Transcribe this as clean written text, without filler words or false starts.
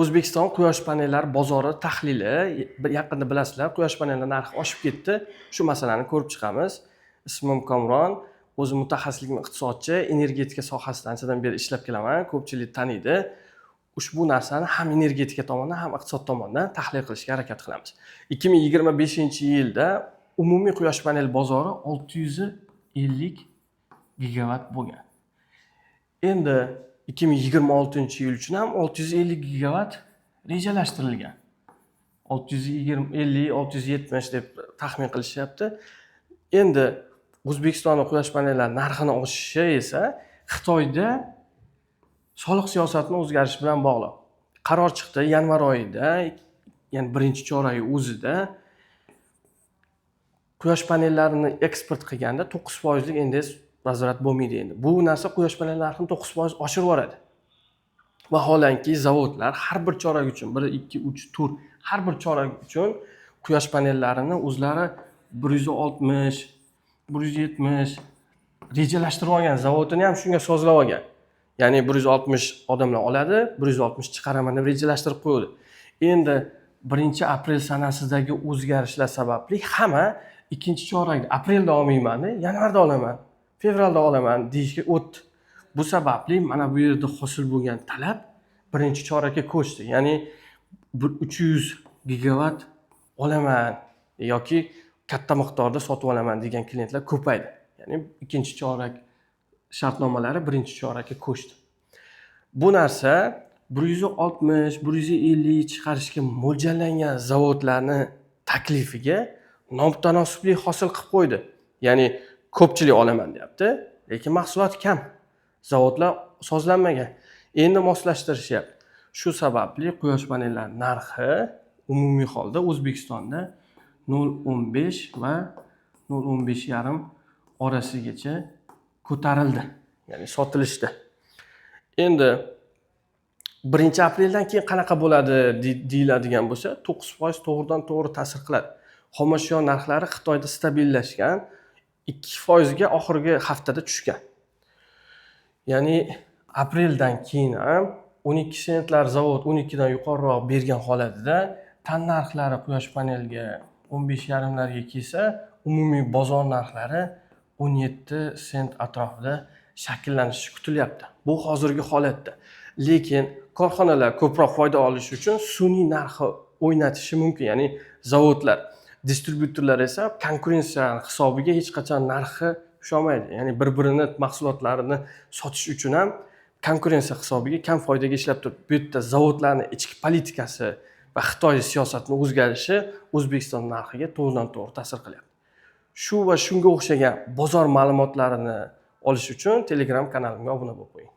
O'zbekiston quyosh panellari bozori tahlili. Yaqinda bilasizlar, quyosh panellari narxi oshib ketdi. Shu masalani ko'rib chiqamiz. Ismim Komron, o'zim mutaxassisligim iqtisodchi, energetika sohasida anchadan beri ishlab kelaman, ko'pchilik taniydi. Ushbu narsani ham energetika tomonidan, ham iqtisod tomonidan tahlil qilishga harakat qilamiz. 2025-yilda umumiy quyosh panel bozori 650 gigavatt bo'lgan. Endi 2026-yil uchun ham 650 gigavatt rejalashtirilgan. 620, 50, 670 deb taxmin qilishyapti. Endi O'zbekistonda quyosh panellari narxini oshishi esa Xitoyda soliq siyosatini o'zgarishi bilan bog'liq. Qaror chiqdi yanvar oyida, ya'ni birinchi choragi o'zida quyosh panellarini eksport qilganda 9 foizlik НДС возврат bo'lmaydi endi. Bu narsa quyosh panel narxini 9% oshirib yuboradi. Vaholanki, zavodlar har bir chorak uchun, bir, ikki, uch, to'rt, har bir chorak uchun quyosh panellarini o'zlari 160, 170 rejalashtirib olgan, zavodini ham shunga sozlab olgan. Ya'ni 160 odamlar oladi, 160 chiqaraman deb rejalashtirib qo'ydi. Endi 1-aprel sanasidagi o'zgarishlar sababli hamma ikkinchi chorakda, aprelda olmayman, yanvarda olaman, fevralda olaman deyishga o'tdi. Bu sababli mana bu yerda hosil bo'lgan talab birinchi chorakka ko'chdi. Ya'ni bir 300 gigavatt olaman yoki katta miqdorda sotib olaman degan klientlar ko'paydi. Ya'ni ikkinchi chorak shartnomalari birinchi chorakka ko'chdi. Bu narsa 160, 150 chiqarishga mo'ljallangan zavodlarni taklifiga nomutanosiblik hosil qilib qo'ydi. Ya'ni ko'pchilik olaman deyapti, lekin mahsulot kam, zavodlar sozlanmagan, endi moslashtirishyapti. Shu sababli quyosh panellari narxi umumiy holda O'zbekistonda 0,15 va 0,155 orasigacha ko'tarildi, ya'ni sotilishda. Endi 1-apreldan keyin qanaqa bo'ladi deyiladigan bo'lsa, 9% to'g'ridan to'g'ri ta'sir qiladi. Xomashyo narxlari Xitoyda stabillashgan, 2 foizga oxirgi haftada tushgan. Ya'ni apreldan keyin ham 12 sentlar zavod 12dan yuqoriroq bergan holatida tan narxlari quyosh panelga 15,5larga kelsa, umumiy bozor narxlari 17 sent atrofida shakllanishi kutilyapti. Bu hozirgi holatda. Lekin korxonalar ko'proq foyda olish uchun sun'iy narxi o'ynatishi mumkin, ya'ni zavodlar. Distribyutorlar esa konkurensiya hisobiga hech qachon narxi tusholmaydi. Ya'ni bir birini mahsulotlarini sotish uchun ham konkurensiya hisobiga kam foydaga ishlab turib, bu yerda zavodlarni ichki politikasi va Xitoy siyosatini o'zgarishi O'zbekiston narxiga to'g'ridan to'g'ri ta'sir qilyapti. Shu va shunga o'xshagan bozor ma'lumotlarini olish uchun Telegram kanalimga obuna bo'lib qo'ying.